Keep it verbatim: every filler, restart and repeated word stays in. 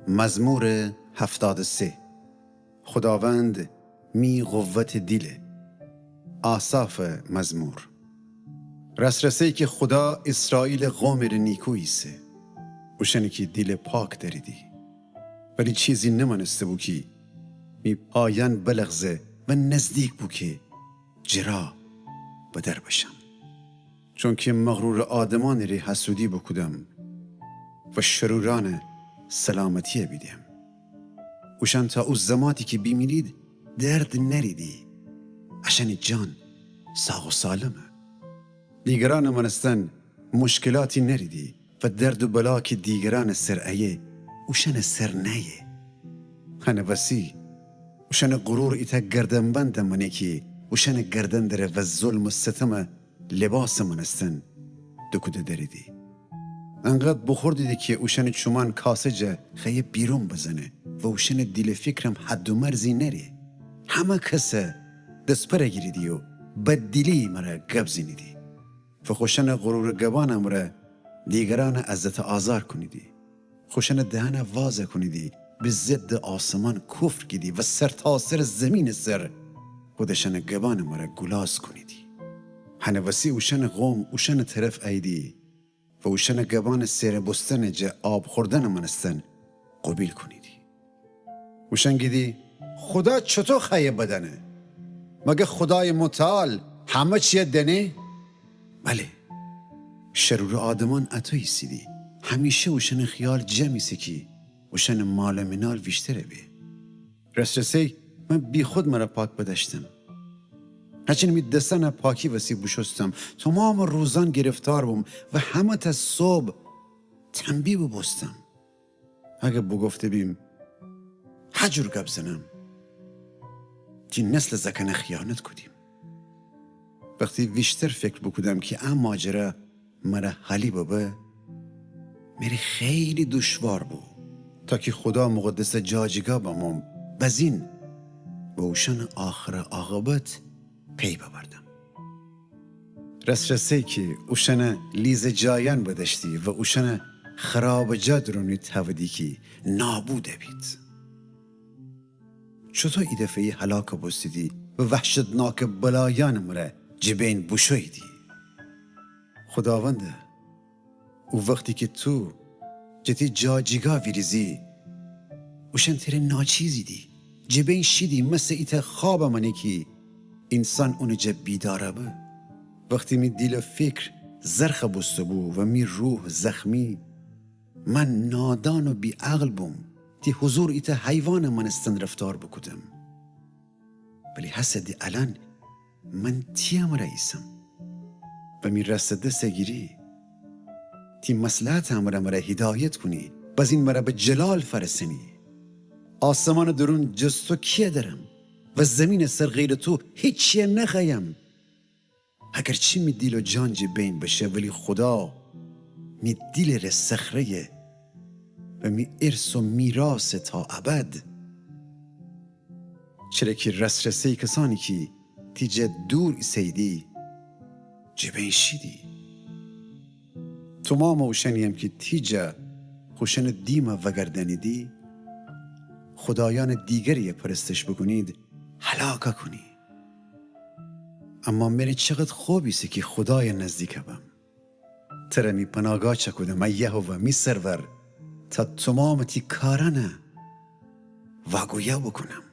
مزمور هفتاد و سه. خوداوند می قوتٚ دیله. آسافٚ مزمور. رس‌رسه‌یی کی خودا ایسرائیلٚ قومٚ ره نیکو ایسه، اوشأنی کی دیلٚ پاک دأریدی. ولی چیزی نمأنسته‌بو کی می پایأن بلغزه و نزدیک بو کی جرا بدر بشم. چونکی مغرورٚ آدمأنٚ ره حسودی بوکودم و شرورأنٚ سلامتیی بیدم. اوشأن تا او زماتی کی بیمیرید درد نأریدی، اشأنٚ جان ساق و سالمه. دیگرأنٚ مأنستن مشکلاتی نأریدی و درد و بلا کی دیگرأنٚ سر ایه، اوشأنٚ سر نأیه. هنٚ وسی اوشأنٚ غرور ایتأ گردنبندٚ مأنه کی اوشأنٚ گردن دره و ظلم و ستمٚ لباسٚ مأنستن دوکوده دأریدی. انقدر بوخوردیدی کی اوشأنٚ چومأن کاسه جا خوأیه بیرون بزنه و اوشأنٚ دیل و فیکرم حد و مرزی نأره. همه کس دسپره گیریدی و بددیلیی مره گب زینیدی و خوشأنٚ غرورٚ گبأنٚ امره دیگرأنٚ اذیت و آزار کونیدی. خوشأنٚ دهنٚ وازَ کونیدی، به ضدٚ آسمان کفر گیدی و سرتاسرٚ زیمینٚ سر خودشأنٚ گبأنٚ مره گولاز کونیدی. هنٚ وسی اوشأنٚ قوم اوشأنٚ طرف اییدی و اوشأنٚ گبأنٚ سئرٚ بوستنٚ جه آب خوردنٚ مأنستن قوبیل کونیدی. اوشأن گیدی: خودا چوطو خوأیه بدأنه؟ مگر خودایٚ متعال همه چیه دأنه؟ بله، شرورٚ آدمأن اطو ایسیدی. همیشه اوشأنٚ خیال جم ایسه کی اوشأنٚ مال و منال ویشتر به. رس‌رسه‌یی من بیخود مره پاک بدأشتم. هچین می دسأنٚ پاکی وسی بوشوستم. تومامٚ روزأن گرفتار بوم و همه‌تأ صبح تنبیه بوبوستم. اگر بوگفته بیم هجور گب زنم، تی نسلٚ زأکأنَ خیانت کودیم. وختی ویشتر فکر بوکودم کی ا ماجرا مره حالی ببه، مره خیلی دوشوار بو تا کی خودا مقدسٚ جاجیگا بموم، بزین و اوشأنٚ آخرٚ عاقبت پی ببردم. رس‌رسه‌یی کی اوشأنٚ لیزٚ جایأن بدأشتی و اوشأنٚ خرابٚ جا درونی تأودی کی نابود بید. چوطو ایدفعه‌یی هلاک بوستیدی و وحشتناکٚ بلایأنٚ مره جٚه بین بوشوییدی؟ خوداوندا، او وختی کی تو جٚه تی جاجیگا ویریزی، اوشأن تره ناچیزیدی، جٚه بین شیدی، مثلٚ ایتأ خوابٚ مأنی کی اینسان اونٚ جا بیدار به. وختی می دیل و فکر زرخ بوسته بو و می روح زخمی، من نادان و بی‌عقل بوم، تی حضور ایتأ حیوانٚ مأنستن رفتار بوکودم. ولی هسه ده الأن من تی امرأ ایسم و می رأسٚ دسٚ گیری. تی مصلحتٚ امرأ مره هدایت کونی، بزین مره به جلال فأرسنی. آسمانٚ درون جز تو کیه درم و زیمینٚ سر غیرٚ تو هیچیه نخوأیم. اگرچی می دیل و جان جٚه بین بشه، ولی خودا می دیلٚ ره صخره‌یه و می ارث و میراثه تا ابد. چره کی رس‌رسه‌یی کسأنی کی تی جا دور ایسه‌ییدی، جٚه بین شیدی. تومامٚ اوشأنی‌یم کی تی جا خوشأنٚ دیمَ وأگردأنیدی، خودایأنٚ دیگری‌یَ پرستش بوکونید، هلاکَ کونی. اما مره چقدر خوب ایسه کی خودایَ نزدیکَ بم. تره می پناگاه چأکودم، ای یهوه، می سرور، تا تومامٚ تی کارأنَ واگویا بوکونم.